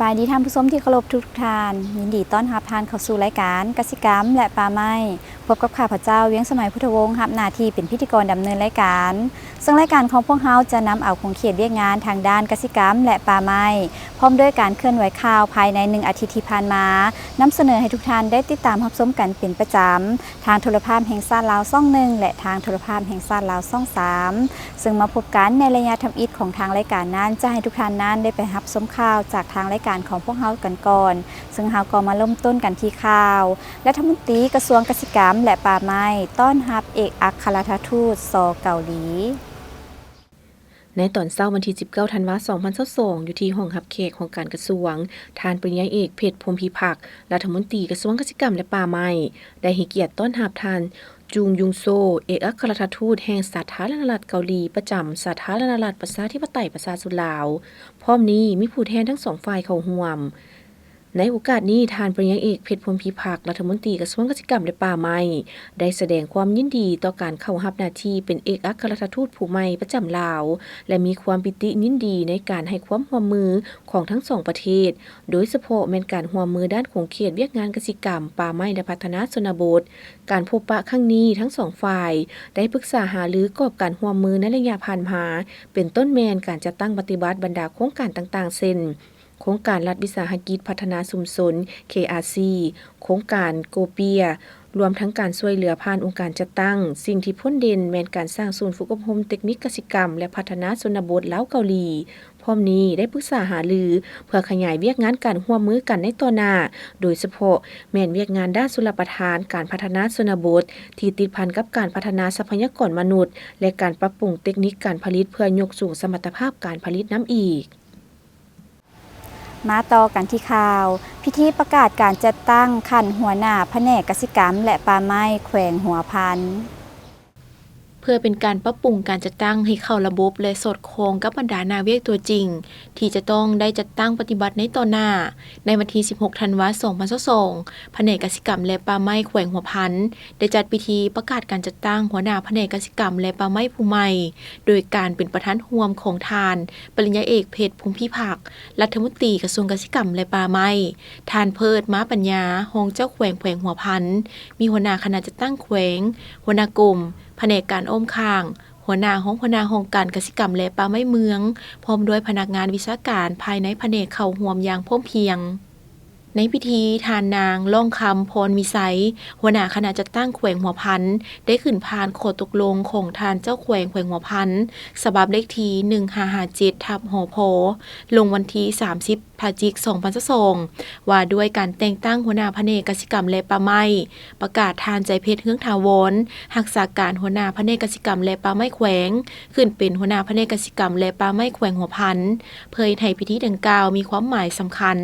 ສະບາຍດີທ່ານຜູ້ຊົມທີ່ເຄົາລົບທຸກໆທ່ານ, ຍິນດີຕ້ອນຮັບທ່ານເຂົ້າສູ່ລາຍການກະສິກຳ ແລະ ປ່າໄມ້. ພົບກັບຂ້າພະເຈົ້າ ວຽງສະໄໝ ພຸດທະວົງ ຮັບໜ້າທີ່ເປັນພິທີກອນດຳເນີນລາຍການ. ເຊິ່ງລາຍການຂອງພວກເຮົາຈະນຳເອົາຂົງເຂດວຽກງານທາງດ້ານກະສິກຳ ແລະ ປ່າໄມ້ ພ້ອມດ້ວຍການເຄື່ອນໄຫວຂ່າວພາຍໃນໜຶ່ງອາທິດທີ່ຜ່ານມາ ນຳສະເໜີໃຫ້ທຸກທ່ານໄດ້ຕິດຕາມຮັບຊົມກັນເປັນປະຈຳ ທາງໂທລະພາບແຫ່ງຊາດລາວຊ່ອງໜຶ່ງ ແລະ ທາງໂທລະພາບແຫ່ງຊາດລາວຊ່ອງສາມ ເຊິ່ງມາພົບກັນໃນໄລຍະທຳອິດຂອງທາງລາຍການນັ້ນ ຈະໃຫ້ທຸກທ່ານນັ້ນໄດ້ໄປຮັບຊົມຂ່າວຈາກທາງລາຍການຂອງພວກເຮົາກັນກ່ອນ. ເຊິ່ງເຮົາກໍມາເລີ່ມຕົ້ນກັນທີ່ຂ່າວ ລັດຖະມົນຕີກະຊວງກະສິກຳ ແລະ ປ່າໄມ້ ຕ້ອນຮັບເອກອັກຄະລັດຖະທູດ ສ ເກົາຫຼີ. ໃນຕອນເຊົ້າວັນທີສິບເກົ້າ ທັນວາ ສອງພັນຊາວສອງ ຢູ່ທີ່ຫ້ອງຮັບແຂກຫ້ອງການກະຊວງ, ທ່ານປະລິນຍາເອກ ເພັດ ພົມພິພັກ ລັດຖະມົນຕີກະຊວງກະສິກຳ ແລະ ປ່າໄມ້ ໄດ້ໃຫ້ກຽດຕ້ອນຮັບທ່ານ ຈູງ ຍຸງໂຊ ເອກອັກຄະລັດຖະທູດແຫ່ງສາທາລະນະລັດເກົາຫຼີ ປະຈຳສາທາລະນະລັດປະຊາທິປະໄຕປະຊາຊົນລາວ. ພ້ອມນີ້ມີຜູ້ແທນທັງສອງຝ່າຍເຂົ້າຮ່ວມ. ໃນໂອກາດນີ້, ທ່ານປະລິນຍາເອກ ເພັດ ພົມພິພັກ ລັດຖະມົນຕີກະຊວງກະສິກຳ ແລະ ປ່າໄມ້ ໄດ້ສະແດງຄວາມຍິນດີຕໍ່ການເຂົ້າຮັບໜ້າທີ່ເປັນເອກອັກຄະລັດຖະທູດຜູ້ໃໝ່ປະຈຳລາວ ແລະ ມີຄວາມປີຕິຍິນດີໃນການໃຫ້ຄວາມຮ່ວມມືຂອງທັງສອງປະເທດ, ໂດຍສະເພາະແມ່ນການຮ່ວມມືດ້ານຂົງເຂດວຽກງານກະສິກຳ, ປ່າໄມ້ ແລະ ພັດທະນາຊົນນະບົດ. ການພົບປະຄັ້ງນີ້, ທັງສອງຝ່າຍໄດ້ປຶກສາຫາລືກອບການຮ່ວມມືໃນໄລຍະຜ່ານມາ, ເປັນຕົ້ນແມ່ນການຈັດຕັ້ງປະຕິບັດບັນດາໂຄງການຕ່າງໆ ເຊັ່ນ ໂຄງການລັດວິສາຫະກິດພັດທະນາຊຸມຊົນ ເຄອາຊີ, ໂຄງການໂກເປຍ, ລວມທັງການຊ່ວຍເຫຼືອຜ່ານອົງການຈັດຕັ້ງ. ສິ່ງທີ່ພົ້ນເດັ່ນແມ່ນການສ້າງສູນຝຶກອົບຮົມເຕັກນິກກະສິກຳ ແລະ ພັດທະນາຊົນນະບົດລາວເກົາຫຼີ. ພ້ອມນີ້ໄດ້ປຶກສາຫາລືເພື່ອຂະຫຍາຍວຽກງານການຮ່ວມມືກັນໃນຕໍ່ໜ້າ, ໂດຍສະເພາະແມ່ນວຽກງານດ້ານຊົນລະປະທານ, ການພັດທະນາຊົນນະບົດທີ່ຕິດພັນກັບການພັດທະນາຊັບພະຍາກອນມະນຸດ ແລະ ການປັບປຸງເຕັກນິກການຜະລິດ ເພື່ອຍົກສູງສະມັດຕະພາບການຜະລິດນຳອີກ. ມາຕໍ່ກັນທີ່ຂ່າວ ພິທີປະກາດການຈັດຕັ້ງຂັ້ນຫົວໜ້າພະແນກກະສິກຳ ແລະ ປ່າໄມ້ ແຂວງຫົວພັນ. ເພື່ອເປັນການປັບປຸງການຈັດຕັ້ງໃຫ້ເຂົ້າລະບົບ ແລະ ສອດຄ່ອງກັບບັນດາໜ້າວຽກຕົວຈິງ ທີ່ຈະຕ້ອງໄດ້ຈັດຕັ້ງປະຕິບັດໃນຕໍ່ໜ້າ, ໃນວັນທີສິບຫົກ ທັນວາ ສອງພັນຊາວສອງ ພະແນກກະສິກຳ ແລະ ປ່າໄມ້ ແຂວງຫົວພັນ ໄດ້ຈັດພິທີປະກາດການຈັດຕັ້ງຫົວໜ້າພະແນກກະສິກຳ ແລະ ປ່າໄມ້ຜູ້ໃໝ່ ໂດຍການເປັນປະທານຮ່ວມຂອງທ່ານ ປະລິນຍາເອກ ເພັດ ພົມພິພັກ ລັດຖະມົນຕີກະຊວງກະສິກຳ ແລະ ປ່າໄມ້, ທ່ານ ເພີດ ມາປັນຍາ ຮອງເຈົ້າແຂວງແຂວງຫົວພັນ, ມີຫົວໜ້າຄະນະຈັດຕັ້ງແຂວງ, ຫົວໜ້າກົມ, ພະແນກການອ້ອມຂ້າງ, ຫົວໜ້າ, ຮອງຫົວໜ້າຫ້ອງການກະສິກຳ ແລະ ປ່າໄມ້ເມືອງ, ພ້ອມດ້ວຍພະນັກງານວິຊາການພາຍໃນພະແນກເຂົ້າຮ່ວມຢ່າງພ້ອມພຽງ. ໃນພິທີ, ທ່ານນາງ ລ້ອງຄຳ ພອນວິໄຊ ຫົວໜ້າຄະນະຈັດຕັ້ງແຂວງຫົວພັນ ໄດ້ຂຶ້ນຜ່ານຂໍ້ຕົກລົງຂອງທ່ານເຈົ້າແຂວງແຂວງຫົວພັນ ສະບັບເລກທີ ໜຶ່ງຫ້າຫ້າເຈັດ ທັບ ຫພ ລົງວັນທີ ສາມສິບ ພະຈິກ ສອງພັນຊາວສອງ ວ່າດ້ວຍການແຕ່ງຕັ້ງຫົວໜ້າພະແນກກະສິກຳ ແລະ ປ່າໄມ້, ປະກາດທ່ານ ໃຈເພັດ ເຮືອງຖາວອນ ຮັກສາການຫົວໜ້າພະແນກກະສິກຳ ແລະ ປ່າໄມ້ແຂວງ ຂຶ້ນເປັນຫົວໜ້າພະແນກກະສິກຳ ແລະ ປ່າໄມ້ແຂວງຫົວພັນ ເພື່ອເຮັດໃຫ້ພິທີດັ່ງກ່າວມີຄວາມໝາຍສຳຄັນ.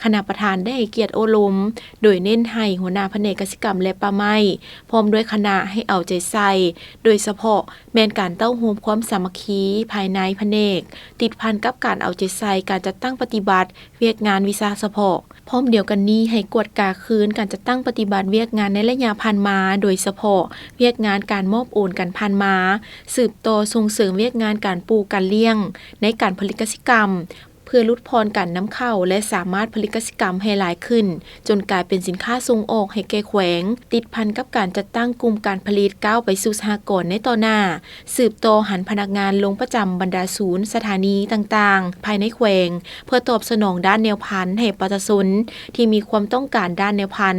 ຄະນະປະທານໄດ້ໃຫ້ກຽດໂອ້ລົມ ໂດຍເນັ້ນໃຫ້ຫົວໜ້າພະແນກກະສິກຳ ແລະ ປ່າໄມ້ ພ້ອມດ້ວຍຄະນະໃຫ້ເອົາໃຈໃສ່, ໂດຍສະເພາະແມ່ນການເຕົ້າໂຮມຄວາມສາມັກຄີພາຍໃນພະແນກ, ຕິດພັນກັບການເອົາໃຈໃສ່ການຈັດຕັ້ງປະຕິບັດວຽກງານວິຊາສະເພາະ. ພ້ອມດຽວກັນນີ້, ໃຫ້ກວດກາຄືນການຈັດຕັ້ງປະຕິບັດວຽກງານໃນໄລຍະຜ່ານມາ, ໂດຍສະເພາະວຽກງານການມອບໂອນກັນຜ່ານມາ, ສືບຕໍ່ສົ່ງເສີມວຽກງານການປູກການລ້ຽງໃນການຜະລິດກະສິກຳ, ເພື່ອຫຼຸດຜ່ອນການນຳເຂົ້າ ແລະ ສາມາດຜະລິດກະສິກຳໃຫ້ຫຼາຍຂຶ້ນ, ຈົນກາຍເປັນສິນຄ້າສົ່ງອອກໃຫ້ແກ່ແຂວງ, ຕິດພັນກັບການຈັດຕັ້ງກຸ່ມການຜະລິດກ້າວໄປສູ່ສະຫະກອນໃນຕໍ່ໜ້າ, ສືບຕໍ່ຫັນພະນັກງານລົງປະຈຳບັນດາສູນ, ສະຖານີຕ່າງໆ ພາຍໃນແຂວງ ເພື່ອຕອບສະໜອງດ້ານແນວພັນໃຫ້ປະຊາຊົນທີ່ມີຄວາມຕ້ອງການດ້ານແນວພັນ,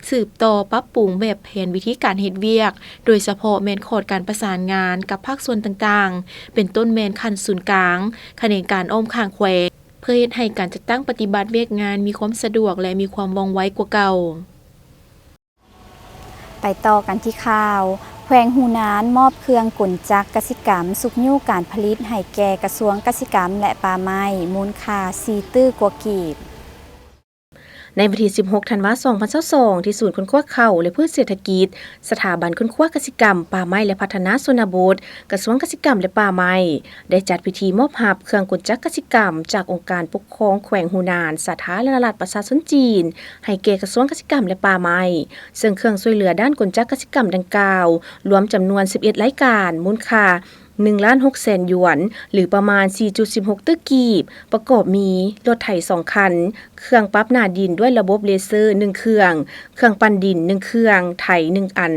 ສືບຕໍ່ປັບປຸງແບບແຜນວິທີການເຮັດວຽກ, ໂດຍສະເພາະແມ່ນຂອດການປະສານງານກັບພາກສ່ວນຕ່າງໆ, ເປັນຕົ້ນແມ່ນຂັ້ນສູນກາງ, ຂະແໜງການອ້ອມຂ້າງແຂວງ, ເພື່ອເຮັດໃຫ້ການຈັດຕັ້ງປະຕິບັດວຽກງານມີຄວາມສະດວກ ແລະ ມີຄວາມວ່ອງໄວກວ່າເກົ່າ. ໄປຕໍ່ກັນທີ່ຂ່າວ, ແຂວງຫູນານມອບເຄື່ອງກົນຈັກກະສິກຳຊຸກຍູ້ການຜະລິດໃຫ້ແກ່ກະຊວງກະສິກຳ ແລະ ປ່າໄມ້ ມູນຄ່າສີ່ຕື້ກວ່າກີບ. ໃນວັນທີສິບຫົກ ທັນວາ ສອງພັນຊາວສອງ ທີ່ສູນຄົ້ນຄວ້າເຂົ້າ ແລະ ພືດເສດຖະກິດ, ສະຖາບັນຄົ້ນຄວ້າກະສິກຳ, ປ່າໄມ້ ແລະ ພັດທະນາຊົນນະບົດ, ກະຊວງກະສິກຳ ແລະ ປ່າໄມ້ ໄດ້ຈັດພິທີມອບຮັບເຄື່ອງກົນຈັກກະສິກຳຈາກອົງການປົກຄອງແຂວງຫູນານ ສາທາລະນະລັດປະຊາຊົນຈີນ ໃຫ້ແກ່ກະຊວງກະສິກຳ ແລະ ປ່າໄມ້, ເຊິ່ງເຄື່ອງຊ່ວຍເຫຼືອດ້ານກົນຈັກກະສິກຳດັ່ງກ່າວ ລວມຈຳນວນສິບເອັດລາຍການ, ມູນຄ່າ ໜຶ່ງລ້ານຫົກແສນຢວນ ຫຼື ປະມານ ສີ່ຈຸດສິບຫົກ ຕື້ກີບ, ປະກອບມີ ລົດໄຖ ສອງ ຄັນ, ເຄື່ອງປັບໜ້າດິນດ້ວຍລະບົບເລເຊີ ໜຶ່ງ ເຄື່ອງ, ເຄື່ອງປັ່ນດິນ ໜຶ່ງ ເຄື່ອງ, ໄຖ ໜຶ່ງ ອັນ,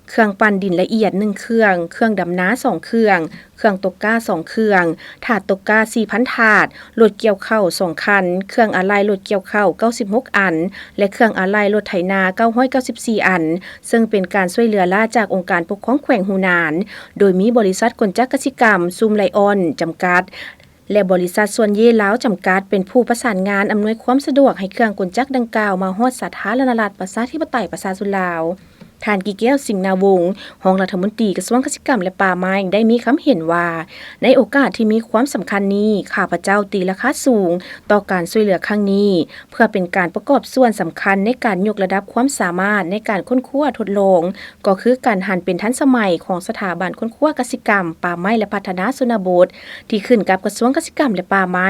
ເຄື່ອງປັ່ນດິນລະອຽດ ໜຶ່ງ ເຄື່ອງ, ເຄື່ອງດຳນາ ສອງ ເຄື່ອງ, ເຄື່ອງຕົກກ້າ ສອງ ເຄື່ອງ, ຖາດຕົກກ້າ ສີ່ພັນ ຖາດ, ລົດກ່ຽວເຂົ້າ ສອງ ຄັນ, ເຄື່ອງອາໄຫຼ່ລົດກ່ຽວເຂົ້າ ເກົ້າສິບຫົກ ອັນ ແລະ ເຄື່ອງອາໄຫຼ່ລົດໄຖນາ ເກົ້າຮ້ອຍເກົ້າສິບສີ່ ອັນ, ເຊິ່ງເປັນການຊ່ວຍເຫຼືອລ້າຈາກອົງການປົກຄອງແຂວງຫູນານ, ໂດຍມີບໍລິສັດກົນຈັກກະສິກຳ ຊຸມໄລອອນ ຈຳກັດ ແລະ ບໍລິສັດຊວນເຢລາວ ຈຳກັດ ເປັນຜູ້ປະສານງານອຳນວຍຄວາມສະດວກໃຫ້ເຄື່ອງກົນຈັກດັ່ງກ່າວມາຮອດສາທາລະນະລັດ ປະຊາທິປະໄຕ ປະຊາຊົນລາວ. ທ່ານ ກິແກ້ວ ສິງນາວົງ ຮອງລັດຖະມົນຕີກະຊວງກະສິກຳ ແລະ ປ່າໄມ້ ໄດ້ມີຄຳເຫັນວ່າ ໃນໂອກາດທີ່ມີຄວາມສຳຄັນນີ້ ຂ້າພະເຈົ້າຕີລາຄາສູງຕໍ່ການຊ່ວຍເຫຼືອຄັ້ງນີ້ ເພື່ອເປັນການປະກອບສ່ວນສຳຄັນໃນການຍົກລະດັບຄວາມສາມາດໃນການຄົ້ນຄວ້າທົດລອງ ກໍຄືການຫັນເປັນທັນສະໄໝຂອງສະຖາບັນຄົ້ນຄວ້າກະສິກຳ, ປ່າໄມ້ ແລະ ພັດທະນາຊົນນະບົດ ທີ່ຂຶ້ນກັບກະຊວງກະສິກຳ ແລະ ປ່າໄມ້,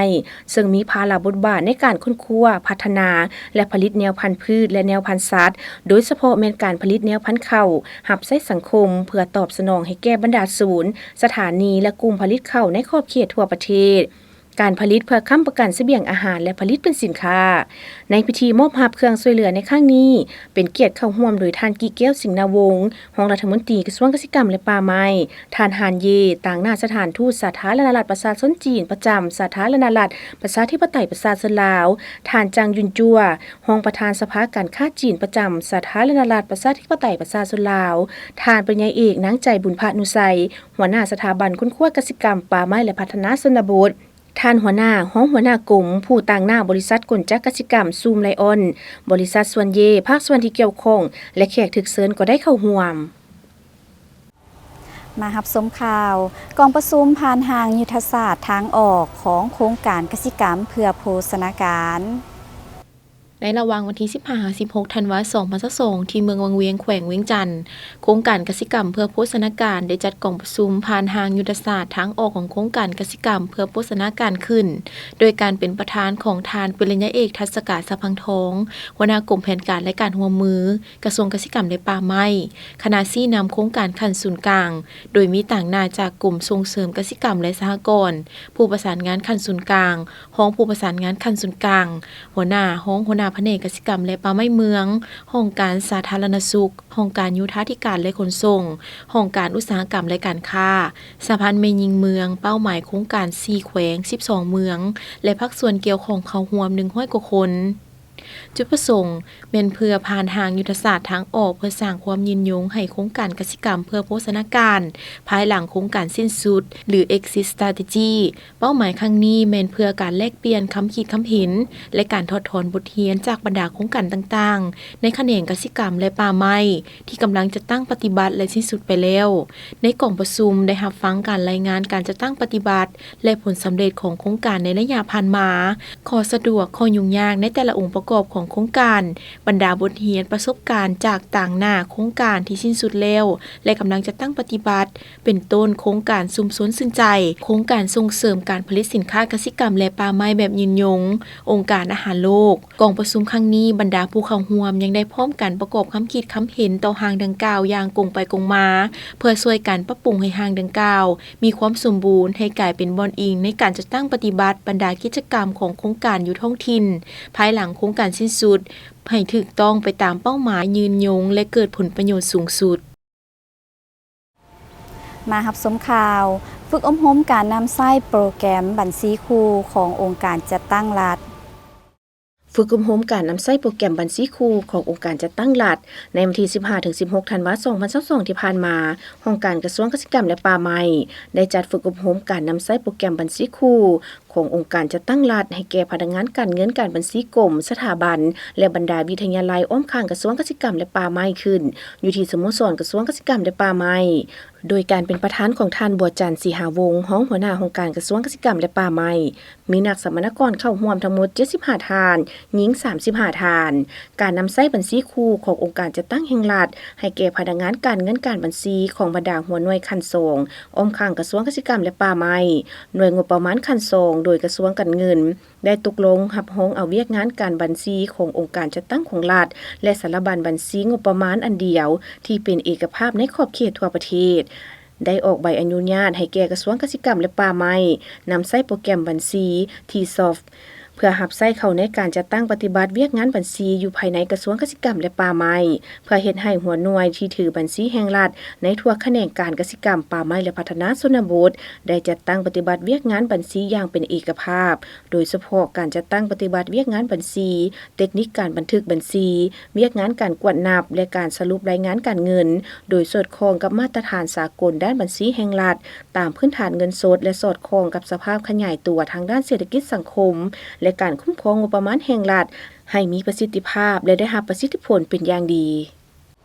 ເຊິ່ງມີພາລະບົດບາດໃນການຄົ້ນຄວ້າ, ພັດທະນາ ແລະ ຜະລິດແນວພັນພືດ ແລະ ແນວພັນສັດ, ໂດຍສະເພາະແມ່ນການຜະລິດແນວພັນເຂົ້າຮັບໃຊ້ສັງຄົມ ເພື່ອຕອບສະໜອງໃຫ້ແກ່ບັນດາສູນ, ສະຖານີ ແລະ ກຸ່ມຜະລິດເຂົ້າໃນຂອບເຂດທົ່ວປະເທດ. ການຜະລິດເພື່ອຄ້ຳປະກັນສະບຽງອາຫານ ແລະ ຜະລິດເປັນສິນຄ້າ. ໃນພິທີມອບຮັບເຄື່ອງຊ່ວຍເຫຼືອໃນຄັ້ງນີ້ ເປັນກຽດເຂົ້າຮ່ວມໂດຍທ່ານ ກິແກ້ວ ສິງນາວົງ ຮອງລັດຖະມົນຕີກະຊວງກະສິກຳ ແລະ ປ່າໄມ້, ທ່ານ ຮານ ເຢ ຕາງໜ້າສະຖານທູດສາທາລະນະລັດປະຊາຊົນຈີນປະຈຳສາທາລະນະລັດປະຊາທິປະໄຕປະຊາຊົນລາວ, ທ່ານ ຈາງ ຢຸນ ຈົວ ຮອງປະທານສະພາການຄ້າຈີນປະຈຳສາທາລະນະລັດປະຊາທິປະໄຕປະຊາຊົນລາວ, ທ່ານ ປະລິນຍາເອກ ນາງ ໃຈບຸນພະນຸໄຊ ຫົວໜ້າສະຖາບັນຄົ້ນຄວ້າກະສິກຳ, ປ່າໄມ້ ແລະ ພັດທະນາຊົນນະບົດ, ທ່ານຫົວໜ້າ, ຮອງຫົວໜ້າກົມ, ຜູ້ຕາງໜ້າບໍລິສັດກົນຈັກກະສິກຳ ຊູມໄລອອນ, ບໍລິສັດຊວນເຢ, ພາກສ່ວນທີ່ກ່ຽວຂ້ອງ ແລະ ແຂກຖືກເຊີນກໍໄດ້ເຂົ້າຮ່ວມ. ມາຮັບຊົມຂ່າວ, ກອງປະຊຸມຜ່ານຮ່າງຍຸດທະສາດທາງອອກຂອງໂຄງການກະສິກຳເພື່ອໂພຊະນາການ. ໃນລະຫວ່າງວັນທີສິບຫ້າຫາສິບຫົກທັນວາສອງພັນຊາວສອງ ທີ່ເມືອງວັງວຽງ ແຂວງວຽງຈັນ, ໂຄງການກະສິກຳເພື່ອໂພຊະນາການ ໄດ້ຈັດກອງປະຊຸມຜ່ານຮ່າງຍຸດທະສາດທາງອອກຂອງໂຄງການກະສິກຳເພື່ອໂພຊະນາການຂຶ້ນ, ໂດຍການເປັນປະທານຂອງທ່ານ ປະລິນຍາເອກ ທັດສະກາ ສະພັງທອງ, ຫົວໜ້າກົມແຜນການ ແລະ ການຮ່ວມມື, ກະຊວງກະສິກຳ ແລະ ປ່າໄມ້, ຄະນະຊີ້ນຳໂຄງການຂັ້ນສູນກາງ, ໂດຍມີຕາງໜ້າຈາກກົມສົ່ງເສີມກະສິກຳ ແລະ ສະຫະກອນ, ຜູ້ປະສານງານຂັ້ນສູນກາງ, ຮອງຜູ້ປະສານງານຂັ້ນສູນກາງ, ຫົວໜ້າ, ຮອງຫົວໜ້າພະແນກກະສິກຳ ແລະ ປ່າໄມ້ເມືອງ, ຫ້ອງການສາທາລະນະສຸກ, ຫ້ອງການໂຍທາທິການ ແລະ ຂົນສົ່ງ, ຫ້ອງການອຸດສາຫະກຳ ແລະ ການຄ້າ, ສະຫະພັນແມ່ຍິງເມືອງ, ເປົ້າໝາຍໂຄງການສີ່ແຂວງ, ສິບສອງເມືອງ ແລະ ພາກສ່ວນກ່ຽວຂ້ອງເຂົ້າຮ່ວມໜຶ່ງຮ້ອຍກວ່າຄົນ. ຈຸດປະສົງແມ່ນເພື່ອຜ່ານຮ່າງຍຸດທະສາດທາງອອກ ເພື່ອສ້າງຄວາມຍືນຍົງໃຫ້ໂຄງການກະສິກຳເພື່ອໂພຊະນາການ ພາຍຫຼັງໂຄງການສິ້ນສຸດ ຫຼື Exit Strategy. ເປົ້າໝາຍຄັ້ງນີ້ແມ່ນເພື່ອການແລກປ່ຽນຄຳຄິດຄຳເຫັນ ແລະ ການຖອດຖອນບົດຮຽນຈາກບັນດາໂຄງການຕ່າງໆ ໃນຂະແໜງກະສິກຳ ແລະ ປ່າໄມ້ ທີ່ກຳລັງຈັດຕັ້ງປະຕິບັດ ແລະ ສິ້ນສຸດໄປແລ້ວ. ໃນກອງປະຊຸມໄດ້ຮັບຟັງການລາຍງານການຈັດຕັ້ງປະຕິບັດ ແລະ ຜົນສຳເລັດຂອງໂຄງການໃນໄລຍະຜ່ານມາ, ຂໍ້ສະດວກ, ຂໍ້ຫຍຸ້ງຍາກໃນແຕ່ລະອົງປະກອບຂອງໂຄງການ, ບັນດາບົດຮຽນປະສົບການຈາກຕາງໜ້າໂຄງການທີ່ສິ້ນສຸດແລ້ວ ແລະ ກຳລັງຈັດຕັ້ງປະຕິບັດ, ເປັນຕົ້ນໂຄງການຊຸມຊົນຊື່ນໃຈ, ໂຄງການສົ່ງເສີມການຜະລິດສິນຄ້າກະສິກຳ ແລະ ປ່າໄມ້ແບບຍືນຍົງ, ອົງການອາຫານໂລກ. ກອງປະຊຸມຄັ້ງນີ້, ບັນດາຜູ້ເຂົ້າຮ່ວມຍັງໄດ້ພ້ອມກັນປະກອບຄຳຄິດຄຳເຫັນຕໍ່ຮ່າງດັ່ງກ່າວຢ່າງກົງໄປກົງມາ, ເພື່ອຊ່ວຍກັນປັບປຸງໃຫ້ຮ່າງດັ່ງກ່າວມີຄວາມສົມບູນ, ໃຫ້ກາຍເປັນບ່ອນອີງໃນການຈັດຕັ້ງປະຕິບັດບັນດາກິດຈະກຳຂອງໂຄງການຢູ່ທ້ອງຖິ່ນ, ພາຍຫຼັງໂຄງການສິ້ນສຸດ, ໃຫ້ຖືກຕ້ອງໄປຕາມເປົ້າໝາຍຍືນຍົງ ແລະ ເກີດຜົນປະໂຫຍດສູງສຸດ. ມາຮັບຊົມຂ່າວ, ຝຶກອົບຮົມການນຳໃຊ້ໂປຣແກຣມບັນຊີຄູ່ຂອງອົງການຈັດຕັ້ງລັດ. ຝຶກອົບຮົມການນຳໃຊ້ໂປຣແກຣມບັນຊີຄູ່ຂອງອົງການຈັດຕັ້ງລັດ ໃນວັນທີສິບຫ້າເຖິງສິບຫົກທັນວາສອງພັນຊາວສອງທີ່ຜ່ານມາ, ຫ້ອງການກະຊວງກະສິກຳ ແລະ ປ່າໄມ້ ໄດ້ຈັດຝຶກອົບຮົມການນຳໃຊ້ໂປຣແກຣມບັນຊີຄູ່ ຂອງອົງການຈັດຕັ້ງລັດ ໃຫ້ແກ່ພະນັກງານການເງິນການບັນຊີກົມ, ສະຖາບັນ ແລະ ບັນດາວິທະຍາໄລອ້ອມຂ້າງກະຊວງກະສິກຳ ແລະ ປ່າໄມ້ ຂຶ້ນຢູ່ທີ່ສະໂມສອນກະຊວງກະສິກຳ ແລະ ປ່າໄມ້, ໂດຍການເປັນປະທານຂອງທ່ານ ບົວຈັນ ສີຫາວົງ ຮອງຫົວໜ້າຫ້ອງການກະຊວງກະສິກຳ ແລະ ປ່າໄມ້. ມີນັກສຳມະນາກອນເຂົ້າຮ່ວມທັງໝົດເຈັດສິບຫ້າທ່ານ, ຍິງສາມສິບຫ້າທ່ານ. ການນຳໃຊ້ບັນຊີຄູ່ຂອງອົງການຈັດຕັ້ງແຫ່ງລັດ ໃຫ້ແກ່ພະນັກງານການເງິນການບັນຊີຂອງບັນດາຫົວໜ່ວຍຂັ້ນສອງ ອ້ອມຂ້າງກະຊວງກະສິກຳ ແລະ ປ່າໄມ້, ໜ່ວຍງົບປະມານຂັ້ນສອງ ໂດຍກະຊວງການເງິນ ໄດ້ຕົກລົງຮັບຮອງເອົາວຽກງານການບັນຊີຂອງອົງການຈັດຕັ້ງຂອງລັດ ແລະ ສາລະບັນບັນຊີງົບປະມານອັນດຽວ ທີ່ເປັນເອກະພາບໃນຂອບເຂດທົ່ວປະເທດ. ໄດ້ອອກໃບອະນຸຍາດໃຫ້ແກ່ກະຊວງກະສິກຳ ແລະ ປ່າໄມ້ ນຳໃຊ້ໂປຣແກຣມບັນຊີ ທີຊອບ ເພື່ອຮັບໃຊ້ເຂົ້າໃນການຈັດຕັ້ງປະຕິບັດວຽກງານບັນຊີຢູ່ພາຍໃນກະຊວງກະສິກຳ ແລະ ປ່າໄມ້ ເພື່ອເຮັດໃຫ້ຫົວໜ່ວຍທີ່ຖືບັນຊີແຫ່ງລັດໃນທົ່ວຂະແໜງການກະສິກຳ, ປ່າໄມ້ ແລະ ພັດທະນາຊົນນະບົດ ໄດ້ຈັດຕັ້ງປະຕິບັດວຽກງານບັນຊີຢ່າງເປັນເອກະພາບ, ໂດຍສະເພາະການຈັດຕັ້ງປະຕິບັດວຽກງານບັນຊີ, ເຕັກນິກການບັນທຶກບັນຊີ, ວຽກງານການກວດນັບ ແລະ ການສະຫຼຸບລາຍງານການເງິນ ໂດຍສອດຄ່ອງກັບມາດຕະຖານສາກົນດ້ານບັນຊີແຫ່ງລັດ ຕາມພື້ນຖານເງິນສົດ ແລະ ສອດຄ່ອງກັບສະພາບຂະຫຍາຍຕົວທາງດ້ານເສດຖະກິດສັງຄົມ ແລະ ການຄຸ້ມຄອງງົບປະມານແຫ່ງລັດ ໃຫ້ມີປະສິດທິພາບ ແລະ ໄດ້ຮັບປະສິດທິຜົນເປັນຢ່າງດີ.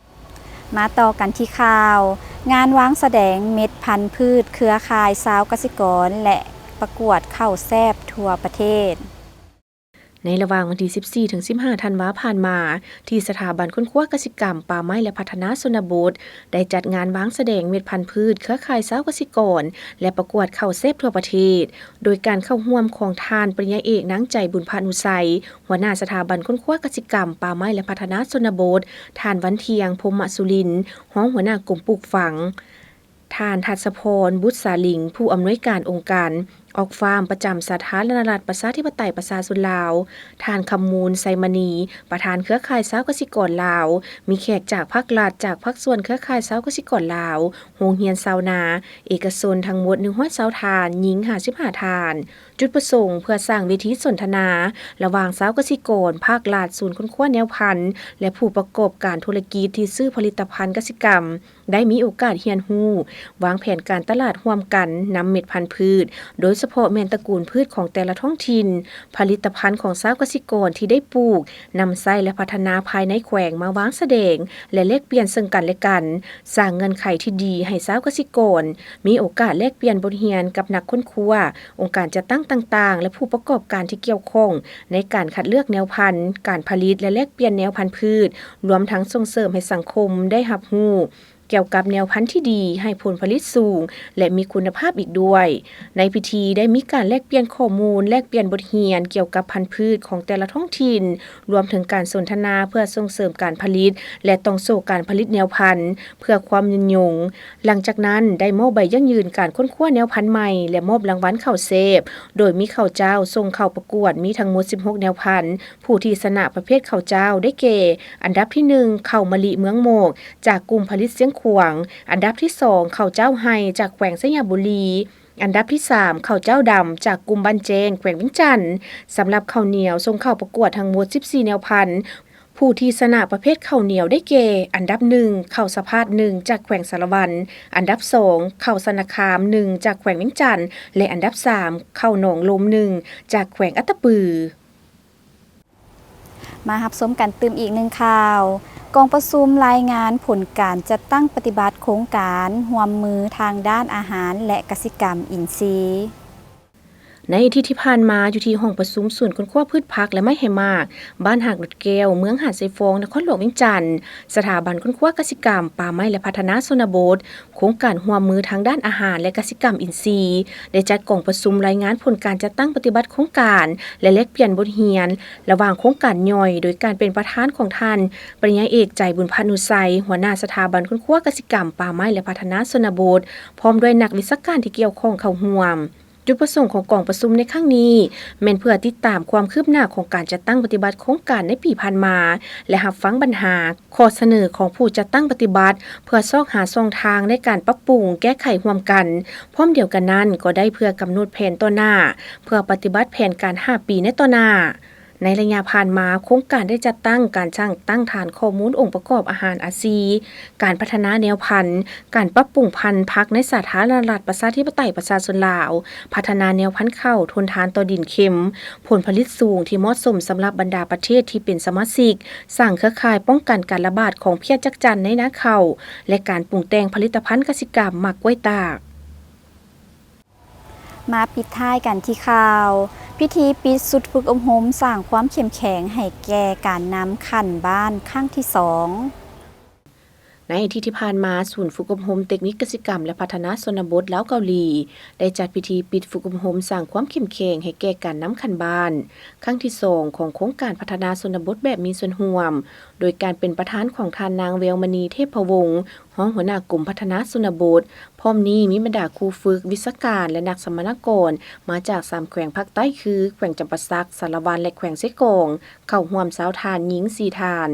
ມາຕໍ່ກັນທີ່ຂ່າວ ງານວາງສະແດງເມັດພັນພືດເຄືອຂ່າຍຊາວກະສິກອນ ແລະ ປະກວດເຂົ້າແຊບທົ່ວປະເທດ. ໃນລະຫວ່າງວັນທີສິບສີ່ ເຖິງ ສິບຫ້າ ທັນວາຜ່ານມາ, ທີ່ສະຖາບັນຄົ້ນຄວ້າກະສິກຳ, ປ່າໄມ້ ແລະ ພັດທະນາຊົນນະບົດ ໄດ້ຈັດງານວາງສະແດງເມັດພັນພືດເຄືອຂ່າຍຊາວກະສິກອນ ແລະ ປະກວດເຂົ້າແຊບທົ່ວປະເທດ, ໂດຍການເຂົ້າຮ່ວມຂອງທ່ານ ປະລິນຍາເອກ ນາງໃຈ ບຸນພານຸໄຊ ຫົວໜ້າສະຖາບັນຄົ້ນຄວ້າກະສິກຳ, ປ່າໄມ້ ແລະ ພັດທະນາຊົນນະບົດ, ທ່ານ ວັນທຽງ ພົມມະສຸລິນ ຮອງຫົວໜ້າກົມປູກຝັງ, ທ່ານ ທັດສະພອນ ບຸດສາລິງ ຜູ້ອຳນວຍການອົງການອອກຟາມ ປະຈຳສາທາລະນະລັດ ປະຊາທິປະໄຕ ປະຊາຊົນລາວ, ທ່ານ ຄຳມູນ ໄຊມະນີ ປະທານເຄືອຂ່າຍຊາວກະສິກອນລາວ, ມີແຂກຈາກພາກລັດ, ຈາກພາກສ່ວນເຄືອຂ່າຍຊາວກະສິກອນລາວ, ໂຮງຮຽນຊາວນາ, ເອກະຊົນທັງໝົດ ໜຶ່ງຮ້ອຍຊາວທ່ານ, ຍິງ ຫ້າສິບຫ້າທ່ານ. ຈຸດປະສົງເພື່ອສ້າງເວທີສົນທະນາລະຫວ່າງຊາວກະສິກອນ, ພາກລັດ, ສູນຄົ້ນຄວ້າແນວພັນ ແລະ ຜູ້ປະກອບການທຸລະກິດທີ່ຊື້ຜະລິດຕະພັນກະສິກຳ ໄດ້ມີໂອກາດຮຽນຮູ້, ວາງແຜນການຕະຫຼາດຮ່ວມກັນ, ນຳເມັດພັນພືດ, ໂດຍສະເພາະແມ່ນຕະກູນພືດຂອງແຕ່ລະທ້ອງຖິ່ນ, ຜະລິດຕະພັນຂອງຊາວກະສິກອນທີ່ໄດ້ປູກ, ນຳໃຊ້ ແລະ ພັດທະນາພາຍໃນແຂວງມາວາງສະແດງ ແລະ ແລກປ່ຽນເຊິ່ງກັນ ແລະ ກັນ, ສ້າງເງື່ອນໄຂທີ່ດີໃຫ້ຊາວກະສິກອນ ມີໂອກາດແລກປ່ຽນບົດຮຽນກັບນັກຄົ້ນຄວ້າ, ອົງການຈັດຕັ້ງຕ່າງໆ ແລະ ຜູ້ປະກອບການທີ່ກ່ຽວຂ້ອງ ໃນການຄັດເລືອກແນວພັນ, ການຜະລິດ ແລະ ແລກປ່ຽນແນວພັນພືດ, ລວມທັງສົ່ງເສີມໃຫ້ສັງຄົມໄດ້ຮັບຮູ້ ກ່ຽວກັບແນວພັນທີ່ດີ, ໃຫ້ຜົນຜະລິດສູງ ແລະ ມີຄຸນນະພາບອີກດ້ວຍ. ໃນພິທີໄດ້ມີການແລກປ່ຽນຂໍ້ມູນ, ແລກປ່ຽນບົດຮຽນກ່ຽວກັບພັນພືດຂອງແຕ່ລະທ້ອງຖິ່ນ, ລວມເຖິງການສົນທະນາເພື່ອສົ່ງເສີມການຜະລິດ ແລະ ຕ່ອງໂສ້ການຜະລິດແນວພັນເພື່ອຄວາມຍືນຍົງ. ຫຼັງຈາກນັ້ນໄດ້ມອບໃບຢັ້ງຢືນການຄົ້ນຄວ້າແນວພັນໃໝ່ ແລະ ມອບລາງວັນເຂົ້າແຊບ, ໂດຍມີເຂົ້າເຈົ້າສົ່ງເຂົ້າປະກວດມີທັງໝົດສິບຫົກແນວພັນ, ຜູ້ທີ່ຊະນະປະເພດເຂົ້າເຈົ້າໄດ້ແກ່ ອັນດັບທີໜຶ່ງ ເຂົ້າມະລິເມືອງໝອກ ຈາກກຸ່ມຜະລິດຊຽງຂວາງ, ອັນດັບທີສອງ ເຂົ້າເຈົ້າໄຮ່ ຈາກແຂວງໄຊຍະບູລີ, ອັນດັບທີສາມ ເຂົ້າເຈົ້າດຳ ຈາກກຸ່ມບ້ານແຈ້ງ ແຂວງວຽງຈັນ. ສຳລັບເຂົ້າໜຽວ ສົ່ງເຂົ້າປະກວດທັງໝົດສິບສີ່ແນວພັນ, ຜູ້ທີ່ຊະນະປະເພດເຂົ້າໜຽວໄດ້ແກ່ ອັນດັບໜຶ່ງ ເຂົ້າສະພາດໜຶ່ງ ຈາກແຂວງສາລະວັນ, ອັນດັບສອງ ເຂົ້າຊະນະຄາມໜຶ່ງ ຈາກແຂວງວຽງຈັນ ແລະ ອັນດັບສາມ ເຂົ້າໜອງລົມໜຶ່ງ ຈາກແຂວງອັດຕະປື. ມາຮັບຊົມກັນຕື່ມອີກໜຶ່ງຂ່າວ. ກອງປະຊຸມລາຍງານຜົນການຈັດຕັ້ງປະຕິບັດໂຄງການຮ່ວມມືທາງດ້ານອາຫານ ແລະ ກະສິກຳອິນຊີ. ໃນອາທິດທີ່ຜ່ານມາ, ຢູ່ທີ່ຫ້ອງປະຊຸມສູນຄົ້ນຄວ້າພືດຜັກ ແລະ ໄມ້ໃຫ້ໝາກ ບ້ານຫາດແກ້ວ ເມືອງຫາດຊາຍຟອງ ນະຄອນຫຼວງວຽງຈັນ, ສະຖາບັນຄົ້ນຄວ້າກະສິກຳ, ປ່າໄມ້ ແລະ ພັດທະນາຊົນນະບົດ, ໂຄງການຮ່ວມມືທາງດ້ານອາຫານ ແລະ ກະສິກຳອິນຊີ ໄດ້ຈັດກອງປະຊຸມລາຍງານຜົນການຈັດຕັ້ງປະຕິບັດໂຄງການ ແລະ ແລກປ່ຽນບົດຮຽນລະຫວ່າງໂຄງການຍ່ອຍ ໂດຍການເປັນປະທານຂອງທ່ານ ປະລິນຍາເອກ ໃຈ ບຸນພານຸໄຊ ຫົວໜ້າສະຖາບັນຄົ້ນຄວ້າກະສິກຳ, ປ່າໄມ້ ແລະ ພັດທະນາຊົນນະບົດ ພ້ອມດ້ວຍນັກວິຊາການທີ່ກ່ຽວຂ້ອງເຂົ້າຮ່ວມ. ຈຸດປະສົງຂອງກອງປະຊຸມໃນຄັ້ງນີ້ ແມ່ນເພື່ອຕິດຕາມຄວາມຄືບໜ້າຂອງການຈັດຕັ້ງປະຕິບັດໂຄງການໃນປີຜ່ານມາ ແລະ ຮັບຟັງບັນຫາ, ຂໍ້ສະເໜີຂອງຜູ້ຈັດຕັ້ງປະຕິບັດ ເພື່ອຊອກຫາຊ່ອງທາງໃນການປັບປຸງແກ້ໄຂຮ່ວມກັນ. ພ້ອມດຽວກັນນັ້ນ, ກໍໄດ້ເພື່ອກຳນົດແຜນຕໍ່ໜ້າ ເພື່ອປະຕິບັດແຜນການຫ້າປີໃນຕໍ່ໜ້າ. ໃນໄລຍະຜ່ານມາ, ໂຄງການໄດ້ຈັດຕັ້ງການສ້າງຕັ້ງຖານຂໍ້ມູນອົງປະກອບອາຫານອາຊີ, ການພັດທະນາແນວພັນ, ການປັບປຸງພັນຜັກໃນສາທາລະນະລັດ ປະຊາທິປະໄຕ ປະຊາຊົນລາວ, ພັດທະນາແນວພັນເຂົ້າທົນທານຕໍ່ດິນເຄັມ, ຜົນຜະລິດສູງທີ່ເໝາະສົມສຳລັບບັນດາປະເທດທີ່ເປັນສະມາຊິກ, ສ້າງເຄືອຂ່າຍປ້ອງກັນການລະບາດຂອງເພຍຈັກຈັນໃນນາເຂົ້າ ແລະ ການປຸງແຕ່ງຜະລິດຕະພັນກະສິກຳໝາກກ້ວຍຕາກ. ມາປິດທ້າຍກັນທີ່ຂ່າວ ພິທີປິດຊຸດຝຶກອົບຮົມສ້າງຄວາມເຂັ້ມແຂງໃຫ້ແກ່ການນຳຂັ້ນບ້ານຄັ້ງທີສອງ. ໃນອາທິດທີ່ຜ່ານມາ, ສູນຝຶກອົບຮົມເຕັກນິກກະສິກຳ ແລະ ພັດທະນາຊົນນະບົດລາວ-ເກົາຫຼີ ໄດ້ຈັດພິທີປິດຝຶກອົບຮົມສ້າງຄວາມເຂັ້ມແຂງໃຫ້ແກ່ການນຳຂັ້ນບ້ານ ຄັ້ງທີສອງ ຂອງໂຄງການພັດທະນາຊົນນະບົດແບບມີສ່ວນຮ່ວມ, ໂດຍການເປັນປະທານຂອງທ່ານນາງ ແວວມະນີ ເທບພະວົງ ຮອງຫົວໜ້າກົມພັດທະນາຊົນນະບົດ. ພ້ອມນີ້ມີບັນດາຄູຝຶກ, ວິຊາການ ແລະ ນັກສຳມະນາກອນມາຈາກສາມແຂວງພາກໃຕ້ ຄື ແຂວງຈຳປາສັກ, ສາລະວັນ ແລະ ແຂວງເຊກອງ ເຂົ້າຮ່ວມຊາວທ່ານ, ຍິງສີ່ທ່ານ.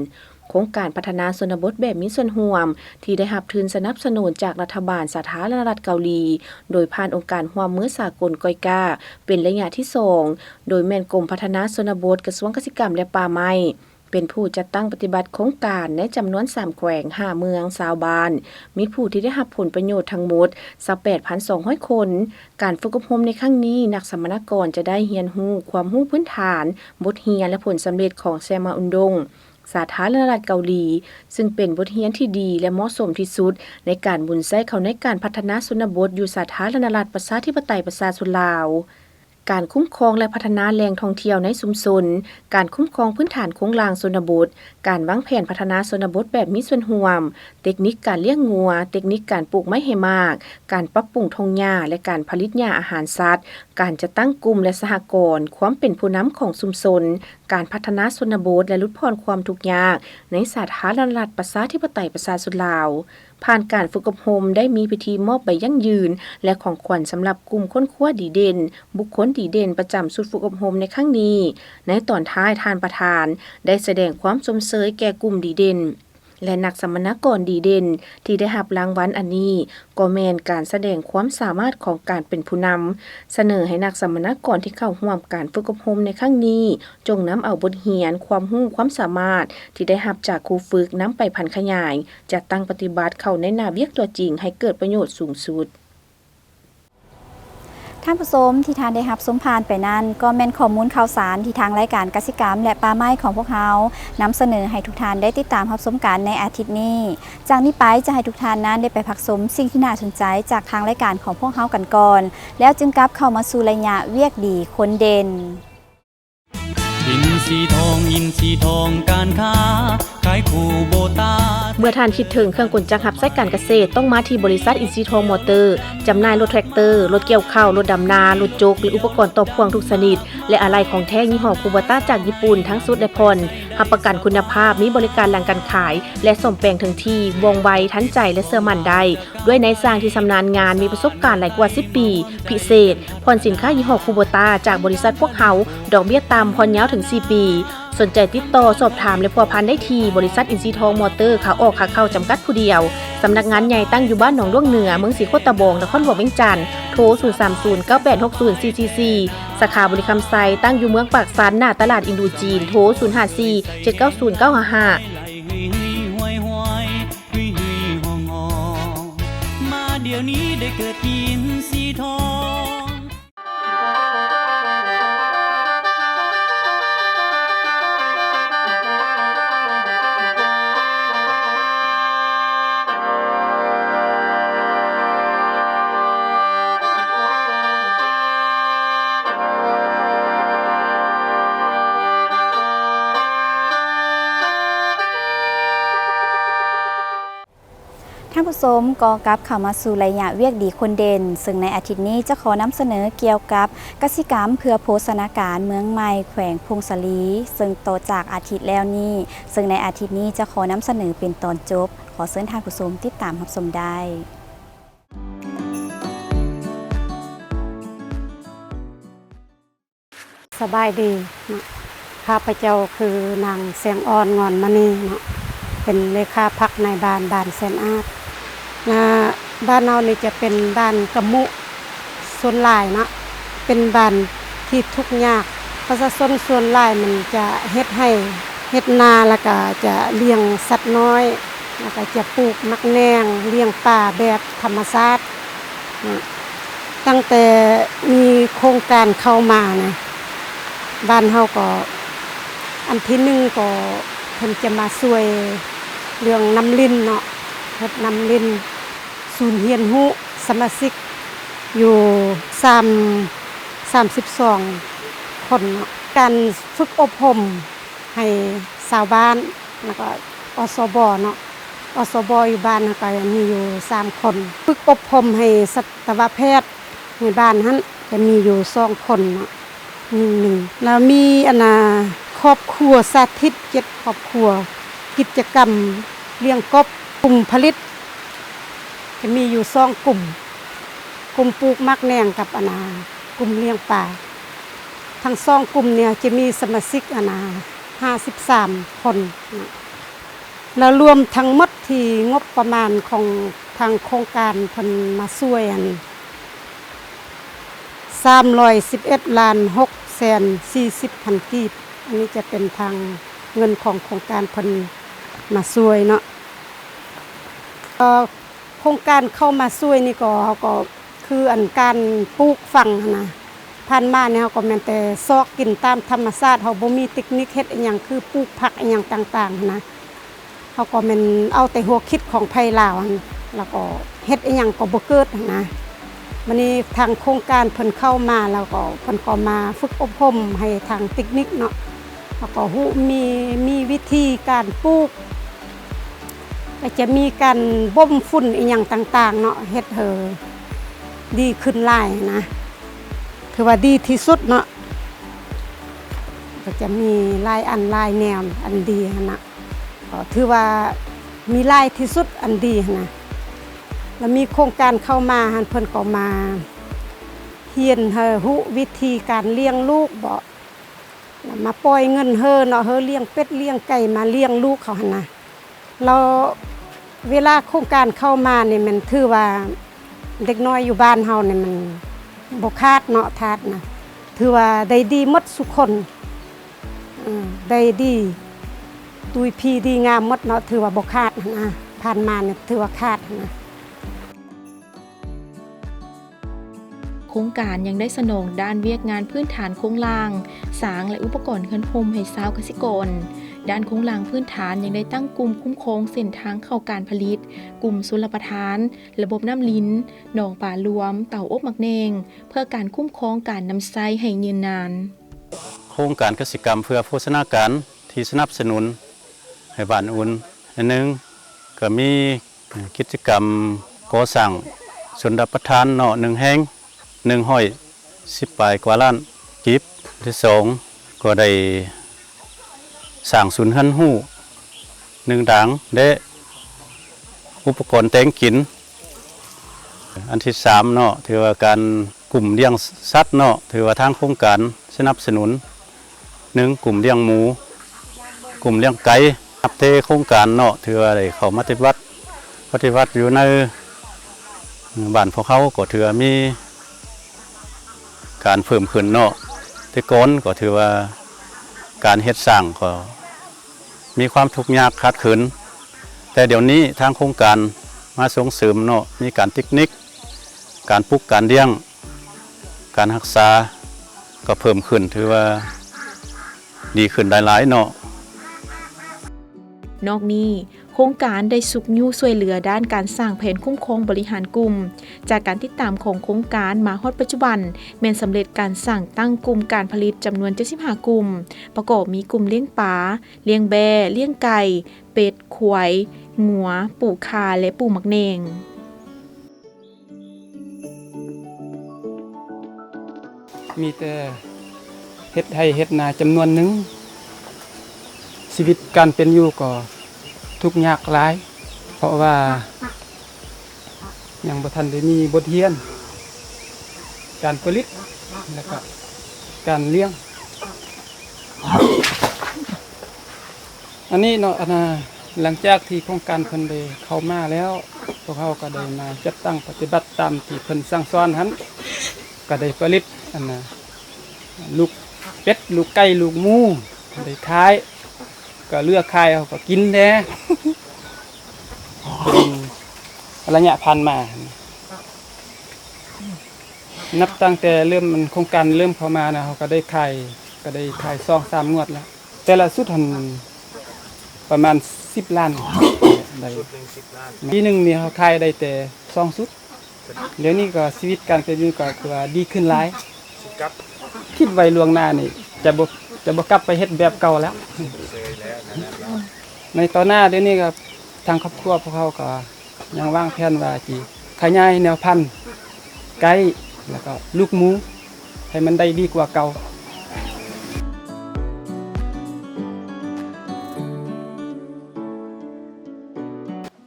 ໂຄງການພັດທະນາຊົນນະບົດແບບມີສ່ວນຮ່ວມ ທີ່ໄດ້ຮັບທຶນສະໜັບສະໜູນຈາກລັດຖະບານສາທາລະນະລັດເກົາຫຼີ ໂດຍຜ່ານອົງການຮ່ວມມືສາກົນ ກອຍກາ ເປັນໄລຍະທີສອງ ໂດຍແມ່ນກົມພັດທະນາຊົນນະບົດ ກະຊວງກະສິກຳ ແລະ ປ່າໄມ້ ເປັນຜູ້ຈັດຕັ້ງປະຕິບັດໂຄງການໃນຈຳນວນສາມແຂວງ ຫ້າເມືອງ ຊາວບ້ານ ມີຜູ້ທີ່ໄດ້ຮັບຜົນປະໂຫຍດທັງໝົດຊາວແປດພັນສອງຮ້ອຍຄົນ. ການຝຶກອົບຮົມໃນຄັ້ງນີ້, ນັກສຳມະນາກອນຈະໄດ້ຮຽນຮູ້ຄວາມຮູ້ພື້ນຖານ, ບົດຮຽນ ແລະ ຜົນສຳເລັດຂອງແຊມາອຸນດົງ ສາທາລະນະລັດເກົາຫຼີ, ຊຶ່ງເປັນບົດຮຽນທີ່ດີ ແລະ ເໝາະສົມທີ່ສຸດໃນການໝູນໃຊ້ເຂົ້າໃນການພັດທະນາຊົນນະບົດຢູ່ສາທາລະນະລັດປະຊາທິປະໄຕປະຊາຊົນລາວ. ການຄຸ້ມຄອງ ແລະ ພັດທະນາແຫຼ່ງທ່ອງທ່ຽວໃນຊຸມຊົນ, ການຄຸ້ມຄອງພື້ນຖານໂຄງລ່າງຊົນນະບົດ, ການວາງແຜນພັດທະນາຊົນນະບົດແບບມີສ່ວນຮ່ວມ, ເຕັກນິກການລ້ຽງງົວ, ເຕັກນິກການປູກໄມ້ໃຫ້ໝາກ, ການປັບປຸງທົ່ງຫຍ້າ ແລະ ການຜະລິດຫຍ້າອາຫານສັດ, ການຈັດຕັ້ງກຸ່ມ ແລະ ສະຫະກອນ, ຄວາມເປັນຜູ້ນຳຂອງຊຸມຊົນ, ການພັດທະນາຊົນນະບົດ ແລະ ຫຼຸດຜ່ອນຄວາມທຸກຍາກໃນສາທາລະນະລັດປະຊາທິປະໄຕປະຊາຊົນລາວ. ຜ່ານການຝຶກອົບຮົມ ໄດ້ມີພິທີມອບໃບຢັ້ງຢືນ ແລະ ຂອງຂວັນສຳລັບກຸ່ມຄົ້ນຄວ້າດີເດັ່ນ, ບຸກຄົນດີເດັ່ນປະຈຳຊຸດຝຶກອົບຮົມໃນຄັ້ງນີ້. ໃນຕອນທ້າຍ, ທ່ານປະທານໄດ້ສະແດງຄວາມຊົມເຊີຍແກ່ກຸ່ມດີເດັ່ນ ແລະ ນັກສຳມະນາກອນດີເດັ່ນທີ່ໄດ້ຮັບລາງວັນອັນນີ້, ກໍແມ່ນການສະແດງຄວາມສາມາດຂອງການເປັນຜູ້ນຳ, ສະເໜີໃຫ້ນັກສຳມະນາກອນທີ່ເຂົ້າຮ່ວມການຝຶກອົບຮົມໃນຄັ້ງນີ້ ຈົ່ງນຳເອົາບົດຮຽນ, ຄວາມຮູ້, ຄວາມສາມາດທີ່ໄດ້ຮັບຈາກຄູຝຶກນຳໄປຜັນຂະຫຍາຍ, ຈັດຕັ້ງປະຕິບັດເຂົ້າໃນໜ້າວຽກຕົວຈິງໃຫ້ເກີດປະໂຫຍດສູງສຸດ. ທ່ານຜູ້ຊົມທີ່ທ່ານໄດ້ຮັບຊົມຜ່ານໄປນັ້ນ ກໍແມ່ນຂໍ້ມູນຂ່າວສານທີ່ທາງລາຍການກະສິກຳ ແລະ ປ່າໄມ້ຂອງພວກເຮົານຳສະເໜີໃຫ້ທຸກທ່ານໄດ້ຕິດຕາມຮັບຊົມກັນໃນອາທິດນີ້. ຈາກນີ້ໄປຈະໃຫ້ທຸກທ່ານນັ້ນໄດ້ໄປພັກຊົມສິ່ງທີ່ໜ້າສົນໃຈຈາກທາງລາຍການຂອງພວກເຮົາກັນກ່ອນ, ແລ້ວຈຶ່ງກັບເຂົ້າມາສູ່ໄລຍະວຽກດີຄົນເດັ່ນ. ອິນຊີທອງ, ອິນຊີທອງການຄ້າ ຂາຍຄູ່ໂບຕາ. ເມື່ອທ່ານຄິດເຖິງເຄື່ອງກົນຈັກຮັບໃຊ້ການກະເສດ, ຕ້ອງມາທີ່ບໍລິສັດອິນຊີທອງມໍເຕີ, ຈຳໜ່າຍລົດແທຣັກເຕີ, ລົດກ່ຽວເຂົ້າ, ລົດດຳນາ, ລົດຈົກ ແລະ ອຸປະກອນຕໍ່ພໍ່່ວງທຸກຊະນິດ ແລະ ອາໄຫຼ່ຂອງແທ້ຍີ່ຫໍ້ຄູໂບຕາຈາກຍີ່ປຸ່ນ ທັງຊຸດ ແລະ ຜ່ອນ, ຮັບປະກັນຄຸນນະພາບ, ມີບໍລິການຫຼັງການຂາຍ ແລະ ສ້ອມແປງເຖິງທີ່, ວ່ອງໄວ, ທັນໃຈ ແລະ ເຊື່ອໝັ້ນໄດ້. ດ້ວຍນາຍຊ່າງທີ່ຊຳນານງານ, ມີປະສົບການຫຼາຍກວ່າສິບປີ. ພິເສດ, ຜ່ອນສິນຄ້າຍີ່ຫໍ້ຄູໂບຕາຈາກບໍລິສັດພວກເຮົາ, ດອກເບ້ຍຕ່ຳ, ຜ່ອນຍາວເຖິງສີ່ປີ. ສົນໃຈຕິດຕໍ່ສອບຖາມ ແລະ ພົວພັນໄດ້ທີ່ບໍລິສັດອິນຊີທອງມໍເຕີ ຂາອອກຂາເຂົ້າຈຳກັດຜູ້ດຽວ. ສຳນັກງານໃຫຍ່ຕັ້ງຢູ່ບ້ານໜອງຫຼວງເໜືອ, ເມືອງສີໂຄດຕະບອງ, ນະຄອນຫຼວງວຽງຈັນ. ໂທ ສູນສາມສູນ ເກົ້າແປດຫົກສູນ ສີ່ສີ່ສີ່. ສາຂາບໍລິຄຳໄຊຕັ້ງຢູ່ເມືອງປາກຊັນ, ໜ້າຕະຫຼາດອິນໂດຈີນ. ໂທ ສູນຫ້າສີ່ ເຈັດເກົ້າສູນ ເກົ້າຫ້າຫ້າ. ຮຶ່ຍໆຫວຍໆ ຮຶ່ຍໆຮ້ອງໆ ມາດຽວນີ້ໄດ້ເກີດກິນສີທອງ. ທ່ານຜູ້ຊົມ ກໍກັບເຂົ້າມາສູ່ໄລຍະວຽກດີຄົນເດັ່ນ, ເຊິ່ງໃນອາທິດນີ້ຈະຂໍນຳສະເໜີກ່ຽວກັບກະສິກຳເພື່ອໂພຊະນາການເມືອງໃໝ່ ແຂວງຜົ້ງສາລີ, ເຊິ່ງຕໍ່ຈາກອາທິດແລ້ວນີ້, ເຊິ່ງໃນອາທິດນີ້ຈະຂໍນຳສະເໜີເປັນຕອນຈົບ. ຂໍເຊີນທ່ານຜູ້ຊົມຕິດຕາມຮັບຊົມໄດ້. ສະບາຍດີເນາະ, ຂ້າພະເຈົ້າຄືນາງແສງອ່ອນ ງອນມະນີເນາະ, ເປັນເລຂາພັກນາຍບ້ານບ້ານແສນອາດ. ອາ ບ້ານເຮົານີ້ຈະເປັນບ້ານກຳມຸສ່ວນຫຼາຍເນາະ, ເປັນບ້ານທີ່ທຸກຍາກ. ປະຊາຊົນສ່ວນຫຼາຍມັນຈະເຮັດໄຮ່ເຮັດນາ ແລ້ວກະຈະລ້ຽງສັດນ້ອຍ ແລ້ວກະຈະປູກໝາກແໜ່ງ, ລ້ຽງປາແບບທຳມະຊາດ. ຕັ້ງແຕ່ມີໂຄງການເຂົ້າມານະ ບ້ານເຮົາກໍ ອັນທີໜຶ່ງກໍເພິ່ນຈະມາຊ່ວຍເລື່ອງນ້ຳລິນເນາະ, ເຮັດນ້ຳລິນ, ສູນຮຽນຮູ້ສະມາຊິກຢູ່ສາມ ສາມສິບສອງຄົນເນາະ, ການຝຶກອົບຮົມ ໃຫ້ຊາວບ້ານ ແລ້ວກໍ ອສບ ເນາະ, ອສບ ຢູ່ບ້ານເຮົາກໍມີຢູ່ສາມຄົນ ຝຶກອົບຮົມໃຫ້ສັດຕະວະແພດໃນບ້ານຫັ້ນ ກໍມີຢູ່ສອງຄົນເນາະ ຍິງໜຶ່ງ ແລ້ວມີອັນນ່າ ຄອບຄົວສາທິດເຈັດຄອບຄົວ ກິດຈະກຳລ້ຽງກົບ ກຸ່ມຜະລິດ ຈະມີຢູ່ສອງກຸ່ມ ກຸ່ມປູກໝາກແໜງກັບອັນນ່າ ກຸ່ມລ້ຽງປາ ທັງສອງກຸ່ມນີ້ຈະມີສະມາຊິກອັນນ່າ ຫ້າສິບສາມຄົນນະ ແລ້ວລວມທັງໝົດທີ່ງົບປະມານຂອງທາງໂຄງການເພິ່ນມາຊ່ວຍຫັ້ນ ສາມຮ້ອຍສິບເອັດລ້ານຫົກແສນສີ່ສິບພັນກີບ ອັນນີ້ຈະເປັນທາງເງິນຂອງໂຄງການເພິ່ນມາຊ່ວຍເນາະ ກໍໂຄງການເຂົ້າມາຊ່ວຍນີ້ກໍ ເຮົາກໍ ຄືອັນການປູກຝັງຫັ້ນນະ ຜ່ານມານີ້ເຮົາກໍແມ່ນແຕ່ຊອກກິນຕາມທຳມະຊາດ ເຮົາບໍ່ມີເຕັກນິກເຮັດອີ່ຫຍັງ ຄືປູກຜັກອີ່ຫຍັງຕ່າງໆຫັ້ນນະ ເຮົາກໍແມ່ນເອົາແຕ່ຫົວຄິດຂອງໃຜລາວຫັ້ນ ແລ້ວກໍເຮັດອີ່ຫຍັງກໍບໍ່ເກີດຫັ້ນນະ ບາດນີ້ທາງໂຄງການເພິ່ນເຂົ້າມາ ແລ້ວກໍເພິ່ນກໍມາຝຶກອົບຮົມໃຫ້ທາງເຕັກນິກເນາະ ເຮົາກໍຮູ້ ມີ ມີວິທີການປູກ ກໍຈະມີການບົ່ມຝຸ່ນອີ່ຫຍັງຕ່າງໆເນາະ ເຮັດໃຫ້ດີຂຶ້ນຫຼາຍນະ ຖືວ່າດີທີ່ສຸດເນາະ ກໍຈະມີຫຼາຍອັນຫຼາຍແນວອັນດີຫັ້ນນະ ກໍຖືວ່າມີຫຼາຍທີ່ສຸດອັນດີຫັ້ນນະ ແລ້ວມີໂຄງການເຂົ້າມາຫັ້ນ ເພິ່ນກໍມາຮຽນໃຫ້ຮູ້ວິທີການລ້ຽງລູກບໍ ມາປ່ອຍເງິນເຮີເນາະ ເຮີລ້ຽງເປັດລ້ຽງໄກ່ມາລ້ຽງລູກເຂົາຫັ້ນນະ ແລ້ວເວລາໂຄງການເຂົ້າມານີ້ແມ່ນຖືວ່າເດັກນ້ອຍຢູ່ບ້ານເຮົານີ້ມັນບໍ່ຂາດເນາະ ທາດນະ ຖືວ່າໄດ້ດີໝົດສູ່ຄົນ ເອີ ໄດ້ດີ ຕຸ້ຍພີດີງາມໝົດເນາະ ຖືວ່າບໍ່ຂາດຫັ້ນນະ ຜ່ານມານີ້ຖືວ່າຂາດຫັ້ນນະ. ໂຄງການຍັງໄດ້ສະໜອງດ້ານວຽກງານພື້ນຖານໂຄງລ່າງ, ສາງ ແລະ ອຸປະກອນເຮືອນຮົ່ມໃຫ້ຊາວກະສິກອນ. ດ້ານໂຄງລ່າງພື້ນຖານຍັງໄດ້ຕັ້ງກຸ່ມຄຸ້ມຄອງເສັ້ນທາງເຂົ້າການຜະລິດ, ກຸ່ມຊົນລະປະທານ, ລະບົບນ້ຳລິນ, ໜອງປາລວມ, ເຕົາອົບໝາກແໜງ ເພື່ອການຄຸ້ມຄອງການນຳໃຊ້ໃຫ້ຍືນນານ. ໂຄງການກະສິກຳເພື່ອໂພຊະນາການທີ່ສະໜັບສະໜູນໃຫ້ບ້ານອຸ່ນ. ອັນໜຶ່ງ ກໍມີ ກິດຈະກຳກໍ່ສ້າງຊົນລະປະທານເນາະ ໜຶ່ງແຫ່ງ ໜຶ່ງຮ້ອຍສິບປາຍກວ່າລ້ານກີບ. ອັນທີສອງ ກໍໄດ້ສ້າງສູນຮຽນຮູ້ໜຶ່ງດາງ ແລະ ອຸປະກອນແຕ່ງກິນ. ອັນທີສາມເນາະ ຖືວ່າການ ກຸ່ມລ້ຽງສັດເນາະ ຖືວ່າທາງໂຄງການສະໜັບສະໜູນ. ໜຶ່ງ ກຸ່ມລ້ຽງໝູ, ກຸ່ມລ້ຽງໄກ່. ນັບແຕ່ໂຄງການເນາະ ຖືວ່າໄດ້ເຂົ້າມາປະຕິບັດ, ປະຕິບັດຢູ່ໃນບ້ານພວກເຮົາ ກໍຖືວ່າມີການເພີ່ມຂຶ້ນເນາະ. ແຕ່ກ່ອນກໍຖືວ່າການເຮັດສ້າງກໍ ມີຄວາມທຸກຍາກຂາດເຂີນ, ແຕ່ດຽວນີ້ທາງໂຄງການມາສົ່ງເສີມເນາະ, ມີການເຕັກນິກ, ການປູກການລ້ຽງ, ການຮັກສາກໍເພີ່ມຂຶ້ນ, ຖືວ່າດີຂຶ້ນຫຼາຍໆເນາະ. ນອກນີ້, ໂຄງການໄດ້ຊຸກຍູ້ຊ່ວຍເຫຼືອດ້ານການສ້າງແຜນຄຸ້ມຄອງບໍລິຫານກຸ່ມ. ຈາກການຕິດຕາມຂອງໂຄງການມາຮອດປັດຈຸບັນ, ແມ່ນສຳເລັດການສ້າງຕັ້ງກຸ່ມການຜະລິດຈຳນວນເຈັດສິບຫ້າກຸ່ມ, ປະກອບມີກຸ່ມລ້ຽງປາ, ລ້ຽງແບ້, ລ້ຽງໄກ່, ເປັດ, ຄວາຍ, ງົວ, ປູກຂ່າ ແລະ ປູກໝາກແໜງ. ມີແຕ່ເຮັດໄຮ່ເຮັດນາຈຳນວນໜຶ່ງ, ຊີວິດການເປັນຢູ່ກໍທຸກຍາກຫຼາຍ, ເພາະວ່າ ຍັງບໍ່ທັນໄດ້ມີບົດຮຽນການຜະລິດ ແລະກະການລ້ຽງ. ອັນນີ້ເນາະ ອັນນ່າ ຫຼັງຈາກທີ່ໂຄງການເພິ່ນໄດ້ເຂົ້າມາແລ້ວ, ພວກເຮົາກໍໄດ້ມາຈັດຕັ້ງປະຕິບັດຕາມທີ່ເພິ່ນສັ່ງສອນຫັ້ນ, ກໍໄດ້ຜະລິດ ອັນນ່າ ລູກເປັດ, ລູກໄກ່, ລູກໝູ ໄດ້ຂາຍ. ກໍເຫຼືອຂາຍເຮົາກໍກິນແດ່ ເປັນໄລຍະຜ່ານມາ. ນັບຕັ້ງແຕ່ເລີ່ມ ໂຄງການເລີ່ມເຂົ້າມານະ ເຮົາກໍໄດ້ຂາຍ ກໍໄດ້ຂາຍສອງສາມງວດແລ້ວ. ແຕ່ລະຊຸດຫັ້ນປະມານສິບລ້ານໄດ້. ປີໜຶ່ງນີ້ເຮົາຂາຍໄດ້ແຕ່ສອງຊຸດ. ດຽວນີ້ກໍຊີວິດການເປັນຢູ່ກໍຄືວ່າດີຂຶ້ນຫຼາຍ. ຄິດໄວ້ລ່ວງໜ້ານີ້ຈະບໍ່ ຈະບໍ່ກັບໄປເຮັດແບບເກົ່າແລ້ວ. ໃນຕໍ່ໜ້າດຽວນີ້ກໍ ທາງຄອບຄົວພວກເຮົາກໍຍັງວາງແຜນວ່າຊິຂະຫຍາຍແນວພັນໄກ່ ແລ້ວກໍລູກໝູໃຫ້ມັນໄດ້ດີກວ່າເກົ່າ.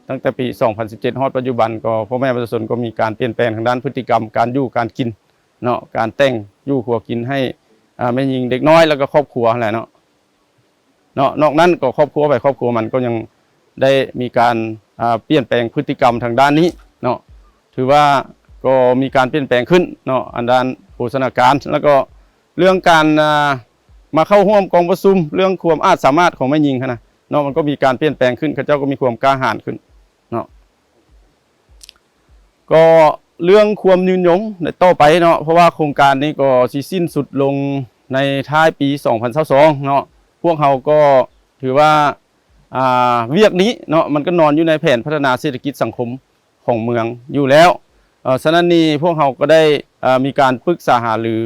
ຕັ້ງແຕ່ປີສອງພັນສິບເຈັດຮອດປັດຈຸບັນ ກໍພໍ່ແມ່ປະຊາຊົນກໍມີການປ່ຽນແປງທາງດ້ານພຶດຕິກຳການຢູ່ການກິນເນາະ ການແຕ່ງຢູ່ຄົວກິນໃຫ້ ອາ ແມ່ຍິງເດັກນ້ອຍ ແລ້ວກໍຄອບຄົວຫັ້ນແຫຼະເນາະ. ເນາະ ນອກນັ້ນກໍຄອບຄົວໃຜຄອບຄົວມັນກໍຍັງໄດ້ມີການ ອາ ປ່ຽນແປງພຶດຕິກຳທາງດ້ານນີ້ເນາະ ຖືວ່າກໍມີການປ່ຽນແປງຂຶ້ນເນາະ ອັນດ້ານໂພຊະນາການ ແລ້ວກໍເລື່ອງການ ອາ ມາເຂົ້າຮ່ວມກອງປະຊຸມ ເລື່ອງຄວາມອາດສາມາດຂອງແມ່ຍິງຫັ້ນນະເນາະ ມັນກໍມີການປ່ຽນແປງຂຶ້ນ ເຂົາເຈົ້າກໍມີຄວາມກ້າຫານຂຶ້ນເນາະ. ກໍເລື່ອງຄວາມຍືນຍົງໃນຕໍ່ໄປເນາະ ເພາະວ່າໂຄງການນີ້ກໍຊິສິ້ນສຸດລົງໃນທ້າຍປີສອງພັນຊາວສອງເນາະ ພວກເຮົາກໍຖືວ່າ ອາ ວຽກນີ້ເນາະ ມັນກໍນອນຢູ່ໃນແຜນພັດທະນາເສດຖະກິດສັງຄົມຂອງເມືອງຢູ່ແລ້ວ. ເອີ ສະນັ້ນນີ້ພວກເຮົາກໍໄດ້ ເອີ ມີການປຶກສາຫາລື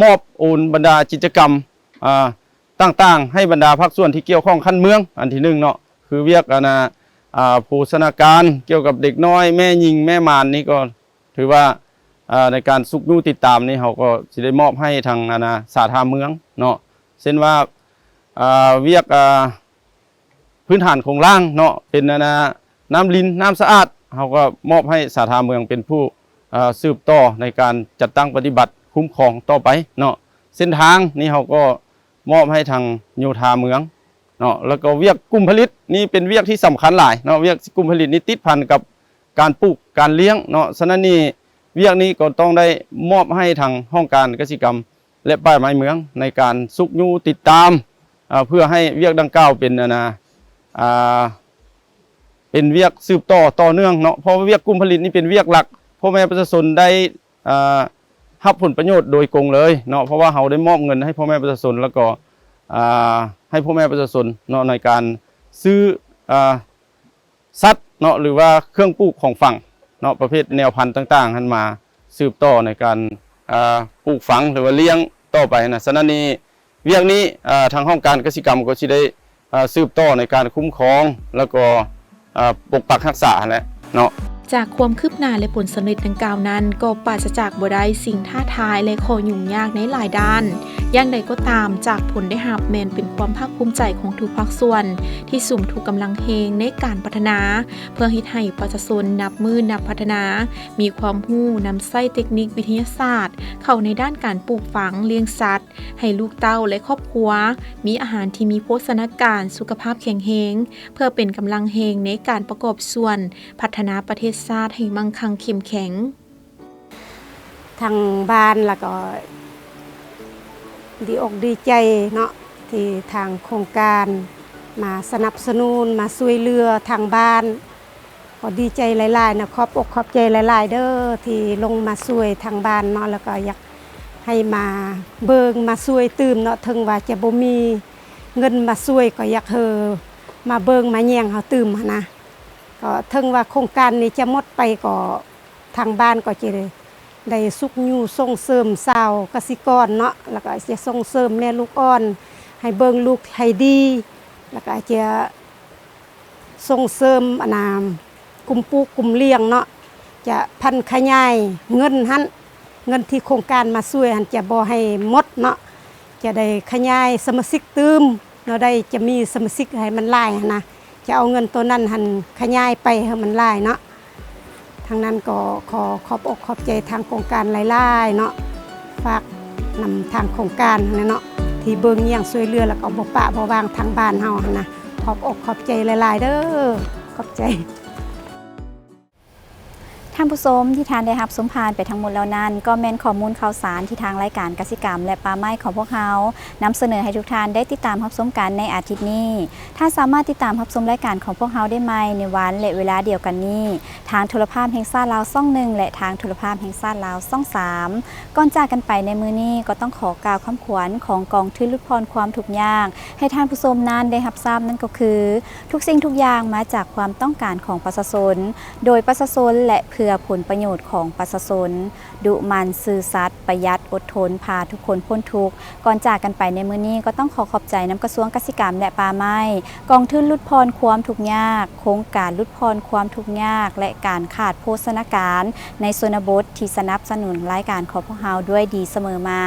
ມອບໂອນບັນດາກິດຈະກຳ ອາ ຕ່າງໆ ໃຫ້ບັນດາພາກສ່ວນທີ່ກ່ຽວຂ້ອງຂັ້ນເມືອງ ອັນທີໜຶ່ງເນາະ ຄືວຽກ ອັນນາ ອາ ໂພຊະນາການກ່ຽວກັບເດັກນ້ອຍ ແມ່ຍິງ ແມ່ມານນີ້ກໍຖືວ່າ ອາ ໃນການຊຸກຍູ້ຕິດຕາມນີ້ ເຮົາກໍຊິໄດ້ມອບໃຫ້ທາງ ອັນນາ ສາທາເມືອງເນາະ ເຊັ່ນວ່າ ອາ ວຽກ ອາ ພື້ນຖານໂຄງລ່າງເນາະ ເປັນ ອັນນາ ນ້ຳລິນ ນ້ຳສະອາດ ເຮົາກໍມອບໃຫ້ສາທາເມືອງເປັນຜູ້ ອາ ສືບຕໍ່ໃນການຈັດຕັ້ງປະຕິບັດຄຸ້ມຄອງຕໍ່ໄປເນາະ. ເສັ້ນທາງນີ້ເຮົາກໍມອບໃຫ້ທາງໂຍທາເມືອງເນາະ ແລ້ວກໍວຽກກຸ່ມຜະລິດນີ້ເປັນວຽກທີ່ສຳຄັນຫຼາຍເນາະ ວຽກກຸ່ມຜະລິດນີ້ຕິດພັນກັບການປູກການລ້ຽງເນາະ ສະນັ້ນນີ້ວຽກນີ້ກໍຕ້ອງໄດ້ມອບໃຫ້ທາງຫ້ອງການກະສິກຳ ແລະ ປ່າໄມ້ເມືອງໃນການຊຸກຍູ້ຕິດຕາມ ເພື່ອໃຫ້ວຽກດັ່ງກ່າວເປັນ ອັນນາ ເປັນວຽກສືບຕໍ່ຕໍ່ເນື່ອງເນາະ ເພາະວ່າວຽກກຸ່ມຜະລິດນີ້ເປັນວຽກຫຼັກ ພໍ່ແມ່ປະຊາຊົນໄດ້ ເອີ ຮັບຜົນປະໂຫຍດໂດຍກົງເລີຍເນາະ ເພາະວ່າເຮົາໄດ້ມອບເງິນໃຫ້ພໍ່ແມ່ປະຊາຊົນ ແລ້ວກໍ ອາ ໃຫ້ພໍ່ແມ່ປະຊາຊົນເນາະ ໃນການຊື້ ອາ ສັດເນາະ ຫຼືວ່າເຄື່ອງປູກຂອງຝັງເນາະ ປະເພດແນວພັນຕ່າງໆຫັ້ນ ມາສືບຕໍ່ໃນການ ອາ ປູກຝັງ ຫຼືວ່າລ້ຽງຕໍ່ໄປນະ. ສະນັ້ນນີ້ ວຽກນີ້ ອາ ທາງຫ້ອງການກະສິກຳກໍຊິໄດ້ ອາ ສືບຕໍ່ໃນການຄຸ້ມຄອງ ແລ້ວກໍ ອາ ປົກປັກຮັກສາຫັ້ນແຫຼະເນາະ. ຈາກຄວາມຄືບໜ້າ ແລະ ຜົນສຳເລັດດັ່ງກ່າວນັ້ນ ກໍປາສະຈາກບໍ່ໄດ້ສິ່ງທ້າທາຍ ແລະ ຂໍ້ຫຍຸ້ງຍາກໃນຫຼາຍດ້ານ. ຢ່າງໃດກໍຕາມ, ຈາກຜົນໄດ້ຮັບແມ່ນເປັນຄວາມພາກພູມໃຈຂອງທຸກພາກສ່ວນ ທີ່ສຸມທຸກກຳລັງແຮງໃນການພັດທະນາ ເພື່ອເຮັດໃຫ້ປະຊາຊົນນັບມື້ນັບພັດທະນາ, ມີຄວາມຮູ້ນຳໃຊ້ເຕັກນິກວິທະຍາສາດເຂົ້າໃນດ້ານການປູກຝັງ, ລ້ຽງສັດ, ໃຫ້ລູກເຕົ້າ ແລະ ຄອບຄົວ ມີອາຫານທີ່ມີໂພຊະນາການ, ສຸຂະພາບແຂງແຮງ ເພື່ອເປັນກຳລັງແຮງໃນການປະກອບສ່ວນພັດທະນາປະເທດຊາດໃຫ້ໝັ້ງຄັ່ງເຂັ້ມແຂງ. ທາງບ້ານລະກໍດີອົກດີໃຈເນາະ ທີ່ທາງໂຄງການມາສະໜັບສະໜູນ ມາຊ່ວຍເຫຼືອທາງບ້ານ. ກໍດີໃຈຫຼາຍໆເນາະ ຂອບອົກຂອບໃຈຫຼາຍໆເດີ ທີ່ລົງມາຊ່ວຍທາງບ້ານເນາະ ແລ້ວກໍຢາກໃຫ້ມາເບິ່ງມາຊ່ວຍຕື່ມເນາະ ເຖິງວ່າຈະບໍ່ມີເງິນມາຊ່ວຍ ກໍຢາກເຮີມາເບິ່ງມາແຍງເຮົາຕື່ມຫັ້ນນະ. ກໍເຖິງວ່າໂຄງການນີ້ຈະໝົດໄປ ກໍທາງບ້ານກໍຈະໄດ້ຊຸກຍູ້ສົ່ງເສີມຊາວກະສິກອນເນາະ ແລ້ວກໍຈະສົ່ງເສີມແມ່ລູກອ່ອນ ໃຫ້ເບິ່ງລູກໃຫ້ດີ ແລ້ວກໍຈະ ສົ່ງເສີມ ອັນນາ ກຸ່ມປູກກຸ່ມລ້ຽງເນາະ ຈະຜັນຂະຫຍາຍເງິນຫັ້ນ ເງິນທີ່ໂຄງການມາຊ່ວຍຫັ້ນ ຈະບໍ່ໃຫ້ໝົດເນາະ ຈະໄດ້ຂະຫຍາຍສະມາຊິກຕື່ມເນາະ ໄດ້ຈະມີສະມາຊິກໃຫ້ມັນຫຼາຍຫັ້ນນະ ຈະເອົາເງິນໂຕນັ້ນຫັ້ນຂະຫຍາຍໄປໃຫ້ມັນຫຼາຍເນາະ. ທາງນັ້ນກໍຂໍຂອບອົກຂອບໃຈທາງໂຄງການຫຼາຍໆເນາະ ຝາກນຳທາງໂຄງການຫັ້ນແຫຼະເນາະ ທີ່ເບິ່ງແຍງຊ່ວຍເຫຼືອ ແລ້ວກໍບໍ່ປະບໍ່ວາງທາງບ້ານເຮົາຫັ້ນນະ ຂອບອົກຂອບໃຈຫຼາຍໆເດີ ຂອບໃຈ. ທ່ານຜູ້ຊົມ ທີ່ທ່ານໄດ້ຮັບຊົມຜ່ານໄປທັງໝົດແລ້ວນັ້ນ ກໍແມ່ນຂໍ້ມູນຂ່າວສານທີ່ທາງລາຍການກະສິກຳ ແລະ ປ່າໄມ້ຂອງພວກເຮົານຳສະເໜີໃຫ້ທຸກທ່ານໄດ້ຕິດຕາມຮັບຊົມກັນໃນອາທິດນີ້. ທ່ານສາມາດຕິດຕາມຮັບຊົມລາຍການຂອງພວກເຮົາໄດ້ໃໝ່ໃນວັນ ແລະ ເວລາດຽວກັນນີ້ ທາງໂທລະພາບແຫ່ງຊາດລາວຊ່ອງໜຶ່ງ ແລະ ທາງໂທລະພາບແຫ່ງຊາດລາວຊ່ອງສາມ. ກ່ອນຈາກກັນໄປໃນມື້ນີ້ ກໍຕ້ອງຂໍກ່າວຄຳຂວັນຂອງກອງທຶນຫຼຸດຜ່ອນຄວາມທຸກຍາກ ໃຫ້ທ່ານຜູ້ຊົມນັ້ນໄດ້ຮັບຊາບ ນັ້ນກໍຄື ທຸກສິ່ງທຸກຢ່າງມາຈາກຄວາມຕ້ອງການຂອງປະຊາຊົນ ໂດຍປະຊາຊົນ ແລະ ເພື່ອ ພື່ອຜົນປະໂຫຍດຂອງປະຊາຊົນ, ດຸໝັ່ນ, ຊື່ສັດ, ປະຢັດ, ອົດທົນ, ພາທຸກຄົນພົ້ນທຸກ. ກ່ອນຈາກກັນໄປໃນມື້ນີ້ ກໍຕ້ອງຂໍຂອບໃຈນຳກະຊວງກະສິກຳ ແລະ ປ່າໄມ້, ກອງທຶນຫຼຸດຜ່ອນຄວາມທຸກຍາກ, ໂຄງການຫຼຸດຜ່ອນຄວາມທຸກຍາກ ແລະ ການຂາດໂພຊະນາການໃນຊົນນະບົດ ທີ່ສະໜັບສະໜູນລາຍການຂອງພວກເຮົາດ້ວຍດີສະເໝີມາ.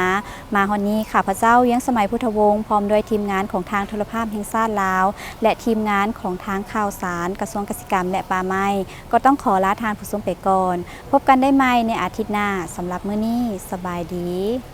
ມາຮອດນີ້ ຂ້າພະເຈົ້າ ວຽງສະໄໝ ພຸດທະວົງ ພ້ອມດ້ວຍທີມງານຂອງທາງໂທລະພາບແຫ່ງຊາດລາວ ແລະ ທີມງານຂອງທາງຂ່າວສານ ກະຊວງກະສິກຳ ແລະ ປ່າໄມ້ ກໍຕ້ອງຂໍລາທ່ານຜູ້ຊົມໄປກ່ອນ. ພົບກັນໄດ້ໃໝ່ໃນອາທິດໜ້າ. ສຳລັບມື້ນີ້ ສະບາຍດີ.